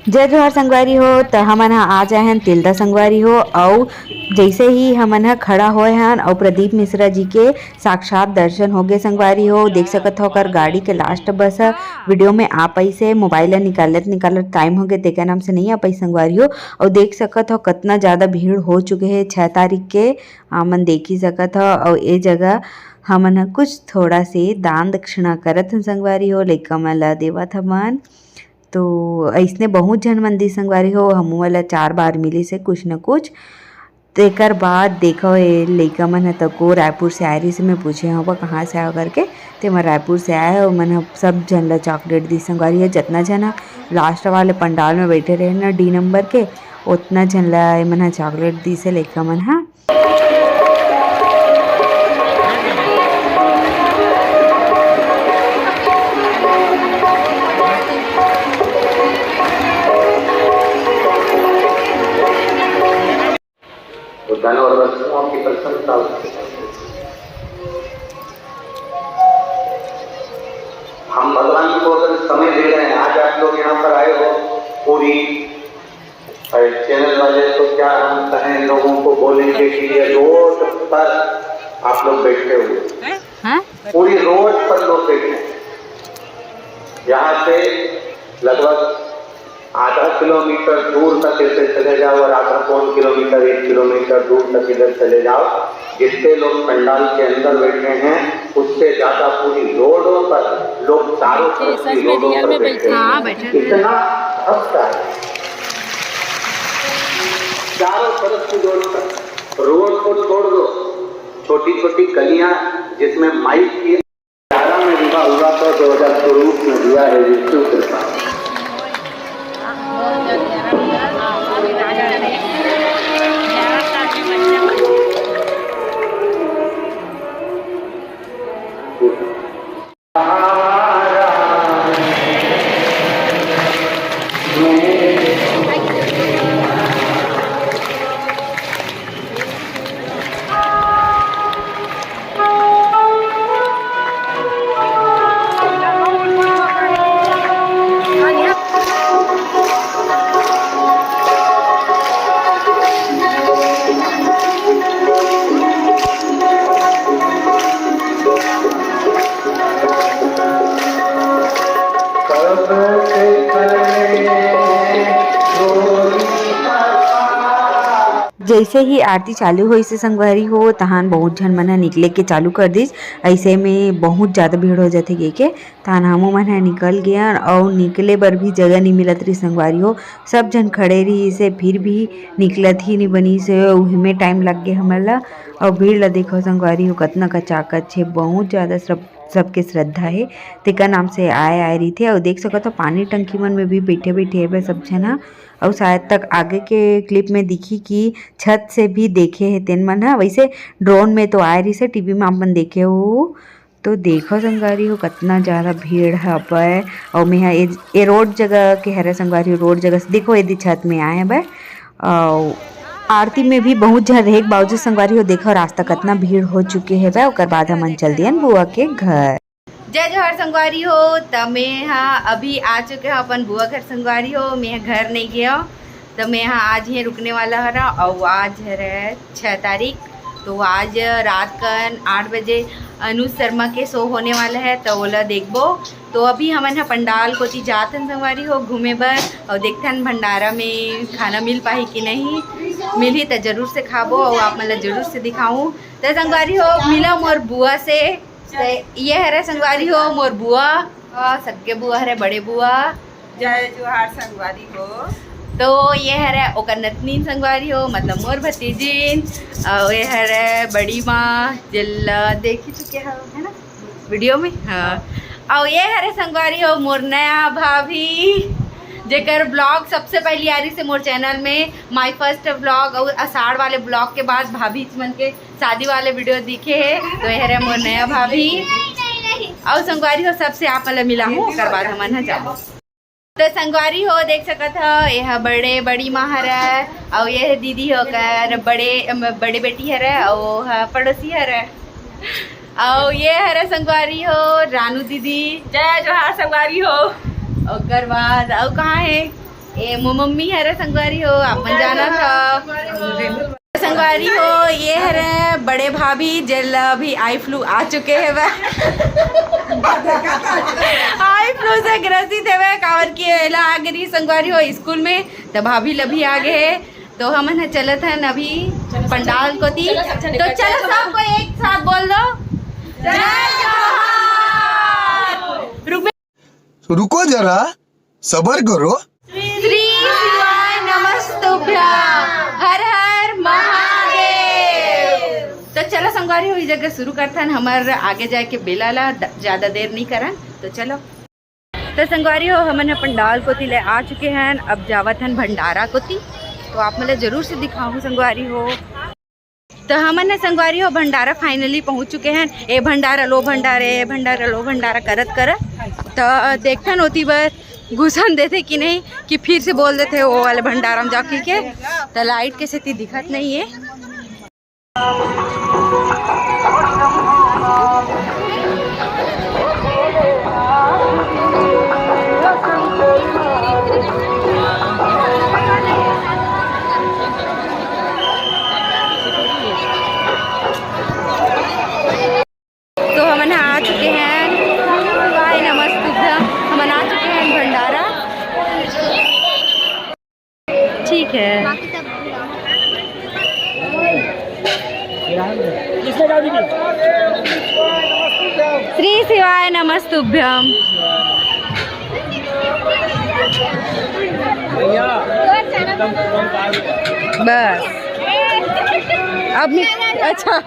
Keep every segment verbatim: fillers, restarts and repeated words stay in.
जय जोहार संगवारी हो, त हमन ह आ जाए हन तिल्दा संगवारी हो। अउ जैसे ही हमन ह खड़ा होए हन अउ प्रदीप मिश्रा जी के साक्षात दर्शन हो गए संगवारी हो। देख सकत हो, ओकर गाड़ी के लास्ट बस ह वीडियो में आ पाइस हे। मोबाइल ला निकालत निकालत टाइम हो गए, तेकर नाम से नहीं आ पाइस संगवारी हो। अउ देख सकत हो, कतना ज्यादा भीड़ हो चुके हे छह तारीख के। हमन देख ही सकत हो। अउ ए जगह हमन ह कुछ थोड़ा से दान दक्षिणा करत हन संगवारी हो, लइका मन ला देवत हमन। तो अइसने बहुत झन मन दिस संगवारी हो, हमू वाला चार बार मिलिस हे कुछ न कुछ। तेकर बाद देखो, ये लइका मन ह तको रायपुर से आए रहिस हे, मैं पूछे हव, "बा, कहाँ से आए हो?" करके। ते मन रायपुर से आए हे, मन ह सब झन ला चॉकलेट दिस संगवारी हो। जितना झन ह लास्ट वाले पंडाल में बैठे रहे ना, डी नंबर के, उतना झन ला ये मन ह चॉकलेट दिस हे लइका मन ह। वो धन और वस्तुओं की प्रशंसा उसके करते हैं। हम भगवान को अगर समय दे रहे हैं, आज आप लोग यहाँ पर आए हो, पूरी, और चैनल वाले तो क्या हम कहें, लोगों को बोलेंगे कि ये रोड पर आप लोग बैठे हुए, हाँ? पूरी रोड पर लोग बैठे हैं। यहाँ से लगभग आधा किलोमीटर दूर तक ऐसे चले जाओ और आधा पौन किलोमीटर, एक किलोमीटर दूर तक इधर चले जाओ, जितने लोग पंडाल के अंदर बैठे हैं, उससे ज्यादा पूरी रोडों पर लोग, चारों तरफ की रोडों पर बैठे हैं। हाँ, बैठे हैं। इतना भक्त है चारों तरफ की रोड पर। रोड को छोड़ दो, छोटी छोटी गलियां जिसमें माइक की ग्यारह में विवाह हुआ तो दो हज़ार स्वरूप में हुआ है विष्णु कृपा। जैसे ही आरती चालू होइस हे संगवारी हो, तहान बहुत झन मन ह निकले के चालू कर दिस। ऐसे में बहुत ज्यादा भीड़ हो जाथे के, के तहान हमू मन ह निकल गेन अउ निकले बर भी जगह नहीं मिलत रही संगवारी हो। सब झन खड़े रहिस हे, फिर भी निकलत ही नहीं बनिस हे, उही में टाइम लग गे हमन ला। अउ भीड़ ला देखो संगवारी हो, कतना कचाकच हे, बहुत ज्यादा सब, सबके श्रद्धा हे, तेकर नाम से आए आए रहिथे। अउ देख सकत हो, पानी टंकी मन में भी बैठे बैठे हेबे सब झन ह। अउ शायद तक आगे के क्लिप में दिखी कि छत से भी देखे हे तेन मन ह। वैसे ड्रोन में तो आए रहिस हे, टीवी में आप मन देखे हो। तो देखो संगवारी हो, कतना ज्यादा भीड़ हवय। अउ मेहा ए, ए रोड जगह के हरे संगवारी हो, रोड जगह से देखो, एदे छत में आए हवय। अउ आरती में भी बहुत झन रहे के बावजूद संगवारी हो, देखो रास्ता कतना भीड़ हो चुके हवय। ओकर बाद हमन चल दियन बुआ के घर। जय जोहार संगवारी हो, त मैं हा अभी आ चुके हव अपन बुआ घर संगवारी हो। मैं हा घर नहीं गया, त मैं हा आज ही रुकने वाला हरा। अउ आज हरे छः तारीख, तो आज रात कन आठ बजे अनुज शर्मा के शो होने वाला है, तो ओला देखबो। तो अभी हमन ह पंडाल कोती जात हन संगवारी हो घूमे बर, अउ देखथन भंडारा में खाना मिल पाही कि नहीं, मिलही त जरूर से खाबो अउ आप मन ला जरूर से दिखाऊं। त संगवारी हो, मिला मोर बुआ से। त ये हरे संगवारी हो मोर बुआ, आ, सक्के बुआ हरे, बड़े बुआ। जय जोहार संगवारी हो। तो ये हरे ओकर नतनीन संगवारी हो, मतलब मोर भतीजिन, अउ ये हरे बड़ी माँ, जेला देखी चुके हो, है ना, वीडियो में। हाँ। अउ ये हरे संगवारी हो मोर नया भाभी, जेकर ब्लॉग सबसे पहली आ रही से मोर चैनल में, माय फर्स्ट ब्लॉग, अउ आषाढ़ वाले ब्लॉग के बाद भाभी मन के शादी वाले वीडियो दिखे हे। तो ये हरे मोर नया भाभी। अउ संगवारी हो, सबसे आप मन ला मिलाहूँ, ओकर बाद हमन ह जाबो। तो संगवारी हो, देख सकत हो, ये ह बड़े बड़ी माँ हरे, अउ ये दीदी हो कर बड़े, अम, बड़े बेटी हरे, अउ ह पड़ोसी हरे। अउ ये हरे संगवारी हो रानू दीदी। जय जोहार संगवारी हो। ओकर बाद अउ कहाँ हे? ए, मो मम्मी हरे संगवारी हो, आप मन जानत हव। संगवारी हो, ये हरे बड़े भाभी, जेला अभी आई फ्लू आ चुके हे बा। आई फ्लू से ग्रसित हे बा, काबर कि एला आ गे रही संगवारी हो स्कूल में, त भाभी ल भी आ गे हे। तो हमन ह चलत हन अभी पंडाल कोती। तो चलो, सब कोई एक साथ बोल दो, जय जोहार। रुको जरा, सबर करो। श्री शिवाय नमस्तुभ्यं, हर हर महादेव। तो चलो संगवारी हो, ई जगह शुरू करथन, हमर आगे जाए के बेला ला द-, ज्यादा देर नहीं करन। तो चलो, तो संगवारी हो, हमन ह पंडाल कोती ले आ चुके हन, अब जावत हन भंडारा कोती। तो आप मन ला जरूर से दिखाहूँ संगवारी हो। तो हमन ह संगवारी हो भंडारा finally पहुंच चुके हन। ए भंडारा लो भंडारा, ए भंडारा लो भंडारा करत करत, तो देखथन ओती बर घुसन देथे कि नहीं, कि फिर से बोल देथे वो वाले भंडारा में जाके के। तो लाइट के सेती दिखत नहीं है। तो हमन ह आ चुके हैं, शिवाय नमस्तुभ्यं, हमन आ चुके हैं भंडारा। ठीक है। श्री शिवाय नमस्तुभ्यम। बस। अब नि-, अच्छा।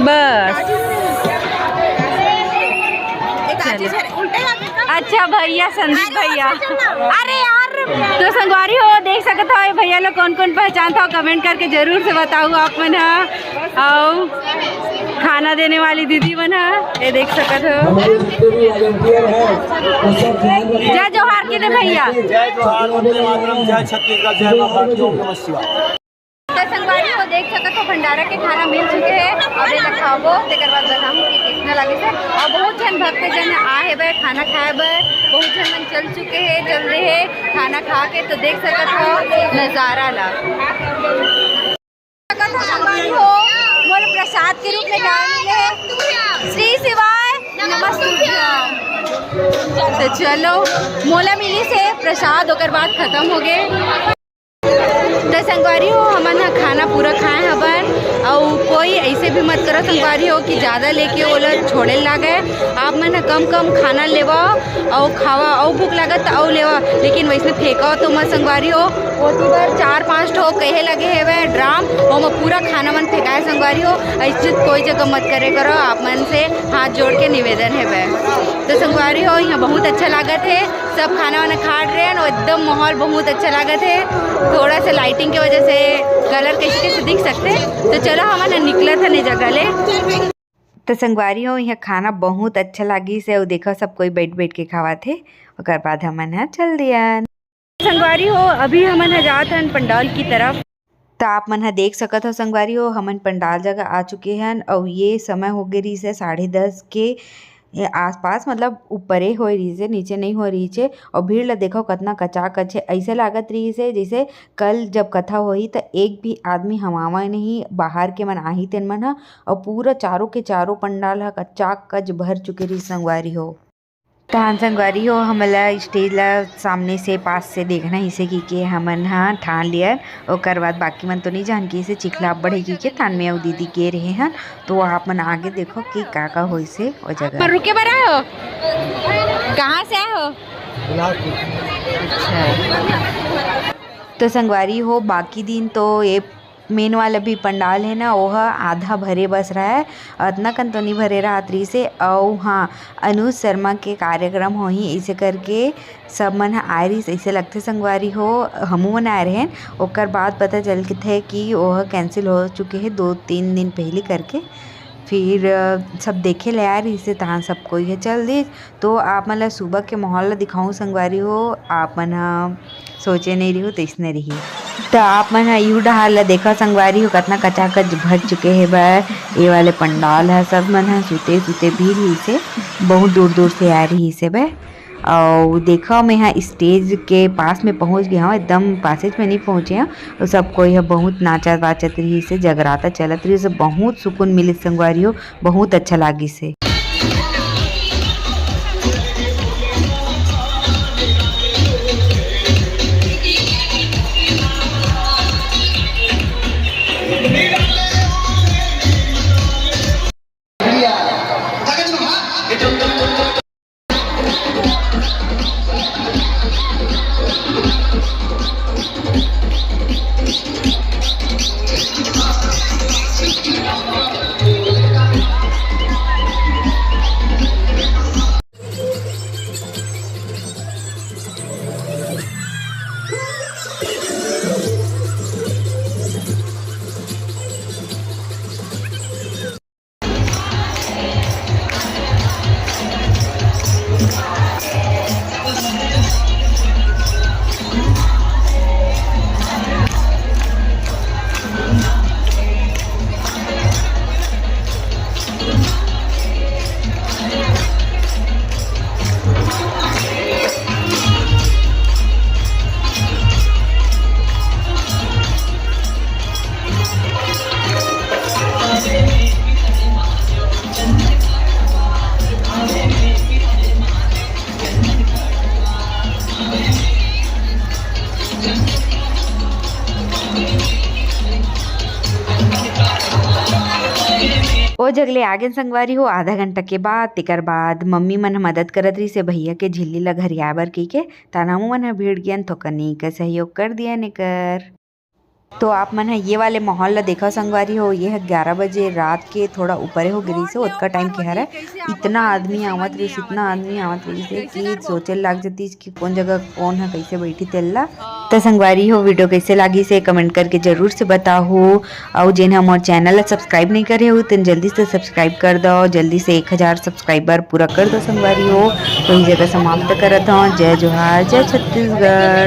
बस। अच्छा भैया, संदीप भैया। अरे यार, तो संगवारी हो, देख सकत हो, ये भैया लोग कौन कौन पहचानत हो, comment करके जरूर से बताओ आप मन ह। अउ खाना देने वाली दीदी मन ह, ये देख सकत हो। जय जोहार के दे भैया। जय जोहार, वंदे मातरम, जय छत्तीसगढ़, जय माँ भारती, ओम नमः शिवाय। तो संगवारी हो, देख सकत हो, भंडारा के खाना मिल चुके हे। अब एला खाबो, तेकर बाद बताहूँ कि कइसना लागिस हे। अउ बहुत झन भक्त जन आए हे बर, खाना खाए बर, बहुत झन मन चल चुके हे, चल रहे हे खाना खा के। तो देख सकत हो नजारा ला। सकत हो संगवारी हो, मोला प्रसाद के रूप में का मिले? श्री शिवाय नमस्तुभ्यम। तो चलो, मोला मिलिस हे प्रसाद, ओकर बाद खत्म हो गे। तो संगवारी हो, हमन ह खाना पूरा खाए हवन, अउ कोई ऐसे भी मत करो संगवारी हो कि ज्यादा लेके ओला छोड़े लागे। आप मन ह कम कम खाना लेवा अउ खावा, अउ भूख लागत त अउ लेवा, लेकिन वैसने फेंका तो मत संगवारी हो। ओती बर चार पांच ठो कहे लगे हेवय ड्राम, ओमा पूरा खाना मन फेंकाए संगवारी हो। ऐसे कोई जगह मत करे करो, आप मन से हाथ जोड़ के निवेदन हेवय। तो संगवारी हो, यहाँ बहुत अच्छा लागत हे। सब खाना वाना खा रहे हैं और एकदम माहौल बहुत अच्छा लागत हे। थोड़ा सा lighting के वजह से colour कैसे कैसे दिख सकते हैं। तो चलो, हमन निकलत हन ए जगह ले। तो संगवारी हो, यहाँ खाना बहुत अच्छा लागिस हे अउ देखो, सब कोई बैठ बैठ के खावत हे। ओकर बाद हमन ह चल दियन। संगवारी हो, अभी हमन ह जात हन पंडाल की तरफ। त आप मन ह देख सकत हो संगवारी हो, हमन पंडाल जगह आ चुके हन अउ ये समय हो गे रहिस हे साढ़े दस के आसपास, मतलब ऊपरे होए रहिस हे, नीचे नहीं होए रहिस हे। अउ भीड़ ल देखो, कतना कचाकच हे। ऐसे लागत रहिस हे जैसे कल जब कथा होही त एक भी आदमी हमावय नहीं, बाहर के मन आही तेन मन ह। अउ पूरा चारों के चारों पंडाल ह कचाकच भर चुके रहिस संगवारी हो। तहान संगवारी हो, हमला stage ला सामने से, पास से देखना ही से कि के हमन ह ठान लियन। ओकर बाद बाकी मन तो नहीं जान के इसे चिखला बढ़े की के तान में अउ दीदी के रहे हन, तो आप मन आगे देखो कि का का होइसे ओ जगह। पर रुके बर आए हो? कहाँ से आए हो? बिलासपुर। अच्छा। तो संगवारी हो, बाकी दिन तो ये main वाला भी पंडाल है ना, वो ह आधा भरे बस रहा है, अतना कन तो नहीं भरे रहत रहिस हे। अउ हाँ, अनुज शर्मा के कार्यक्रम होही, इसे करके सब मन ह आए रहिस, ऐसे लगथे संगवारी हो, हमू मन आए रहेन। ओकर बाद पता चलथे कि ओह cancel हो चुके हे दो तीन दिन पहली करके। फिर, अ, सब देखे ले आए रहिस हे, तहाँ सब कोई ह चल दिस। तो आप मन ल सुबह के माहौल ल दिखाऊं संगवारी हो, आप मन ह सोचे नहीं रहिहू तइसने रही। त आप मन ह इहू डहार ल देखा संगवारी हो, कतना कचाकच भर चुके हे बर। ये वाले पंडाल ह सब मन ह सुते सुते भीड़ रहिस हे, बहुत दूर दूर से आए रहिस हे बर। अउ देखो, मैं ह स्टेज के पास में पहुंच गया हूँ, एकदम पासेज में नहीं पहुंचे हूँ। अउ सब कोई ह बहुत नाचत वाचत रहिस हे, जगराता चलत रहिस हे, बहुत सुकून मिलिस संगवारी हो, बहुत अच्छा लागिस हे। ओ जगले आगेन संगवारी हो, आधा घंटा के बाद, तेकर बाद मम्मी मन ह मदद करत रहिस हे भैया के झिल्ली ला घरियाए बर कहिके, त हमू मन ह भिड़ गेन, थोकन नी के सहयोग कर दियन एकर। तो आप मन ह ये वाले माहौल ला देखव संगवारी हो, ये ह ग्यारह बजे रात के थोड़ा ऊपरे हो गे रहिस हे, ओतका टाइम के हरय। इतना आदमी आवत रहिस, इतना आदमी आवत रहिस हे कि सोचे लाग जतिस कि कोन जगह कोन ह कइसे बइठी तेला। त संगवारी हो, वीडियो कइसे लागिस हे कमेंट करके जरूर से बताहू। अउ जेन ह मोर चैनल ला सब्सक्राइब नइ करे हो, तेन जल्दी से सब्सक्राइब कर दव, जल्दी से एक हजार सब्सक्राइबर पूरा कर दव संगवारी हो। तो ये जगह समाप्त करत हव। जय जोहार, जय छत्तीसगढ़।